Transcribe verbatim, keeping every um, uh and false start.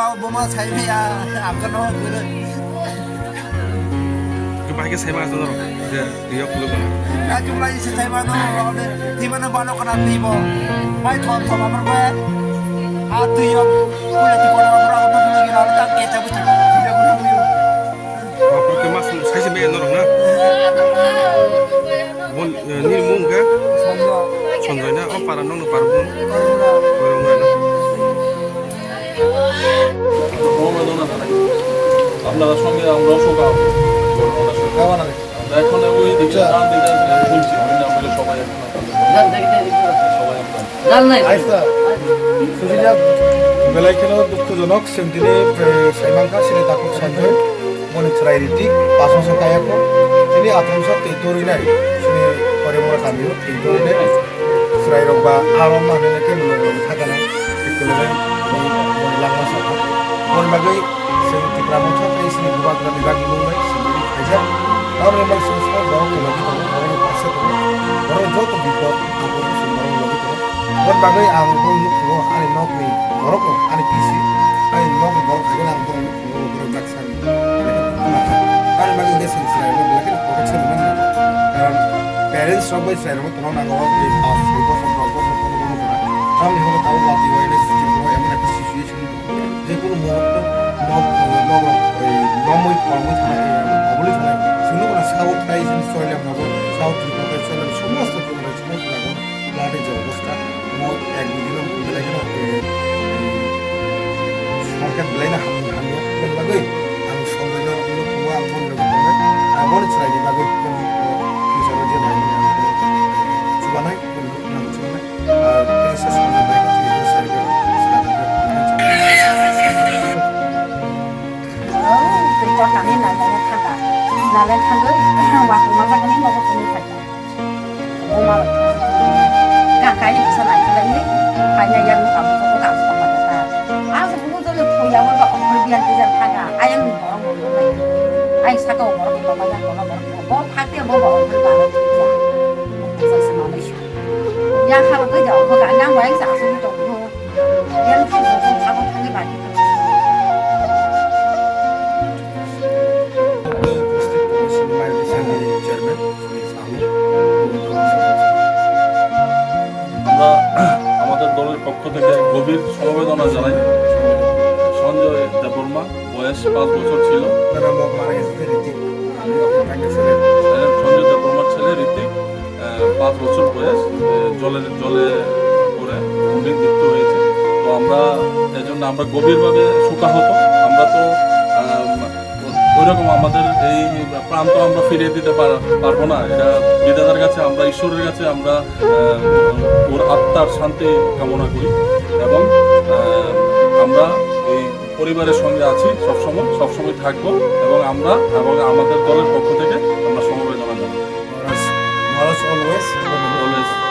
Buma sai maya, ang kano guru. Ke bahai ke sai ma jono je riok lu kana. Ka jumla isi sai ma no, ode, di mana bano kana di bo. Bai thom thom amar ko. A tu yo, kule tu kono amar ko tu lagi na ta ke ta buta. Apa ke mas sai se me no na. Bon, eh, nini mung khe? Sanjay. Sanjay na? O para nokni para bun? Koromra. Koromra na? আপনারা সঙ্গে আমরাও সঙ্গে আছি। আমরা এখন ওই দিকে আচ্ছা। টান দিতে আছি, শুনছি, হরিনাম বলে সবাই এখন সবাই আমরা। Belai kheno dukhojonok, chwng tini, eh, saimangkha, chini takhuk Sanjay, boni chwrai Ritik, pas bosor kaya kho. Tini athroso twi torwi nai, chini Korimura kamio twi torwi nai. Chwrairok ba aro manwi khe nwng nwng thakana, ekologwi boni langma sakha. Boni bagwi chwng Tipra Motha tei chini bubagrani bagwi nung bai chwng tini khaijak. Tamoni bagwi chwng sabo borokni logi tongo, borokni paisa tongo, borokni joto bipod apod chwng borokni logi tongo. Boni bagwi ang boni nukhungo ani nokni borokno, ani pisi, ani nokni borok haino ang boni nukhungo borok jak sani. Ani bagwi hwnkhe chwng chwrairokno belai kheno protection rwna nango. Karon parents rok bai chwrairokno tono nango, tei pash soi bosor, dos bosor, pono bono jora. Tamni hwnwi tabuk watwi bai nai chwrairok emon ekta situation jekunu muhurto nok, nok rok, ei, nomwi kolmwi thanai, ei, oboli thanai. Chwngno gana South tai chini Choilem rogo, South Tripura tai Choilem somosto Tripura somosto jaga late je obostha, mo ek dui dino belai kheno, ei, ei, sorkar belai no ham, hamya. Boni bagwi ang Sanjay no nukhungo, ang boni logi tongnai, ang boni chwraini bagwi boni future o je nangmani ang bono chubanai, boni nukhungo ang chubanai. Ayang ni borok ni mama yang kono borok ni bo phak ya bo bo ongkha ba ro thik ya. Bo sa se ma bai sha. Ya kha ro khe ja ongkha ga yang bai sa asugwi tong kho. Yang thang bo phak bo thang ba thik. Chairman. আমরা আমাদের দলের পক্ষ থেকে গভীর সমবেদনা জানাই সঞ্জয় দেববর্মা, বয়স পাঁচ বছর ছিল। তারা ম-, মারা গেছে ঋতিক। আমি ওখানে ছিলাম। হ্যাঁ, সঞ্জয় দেববর্মার ছেলে ঋতিক, আহ, পাঁচ বছর বয়স, আহ, জলের, জলে পড়ে গভীর মৃত্যু হয়েছে। তো আমরা এই জন্য আমরা গভীরভাবে শোকাহত। আমরা তো, আহ, ওইরকম আমাদের এই প্রাণ তো আমরা ফিরিয়ে দিতে পার-, পারবো না। এটা বিধাতার কাছে, আমরা ঈশ্বরের কাছে আমরা, আহ, ওর আত্মার শান্তি কামনা করি এবং, আহ, আমরা এই পরিবারের সঙ্গে আছি সবসময়, সবসময় থাকবো এবং আমরা এবং আমাদের দলের পক্ষ থেকে আমরা সমবেদনা জানাই। Maharaj, Maharaj always, always।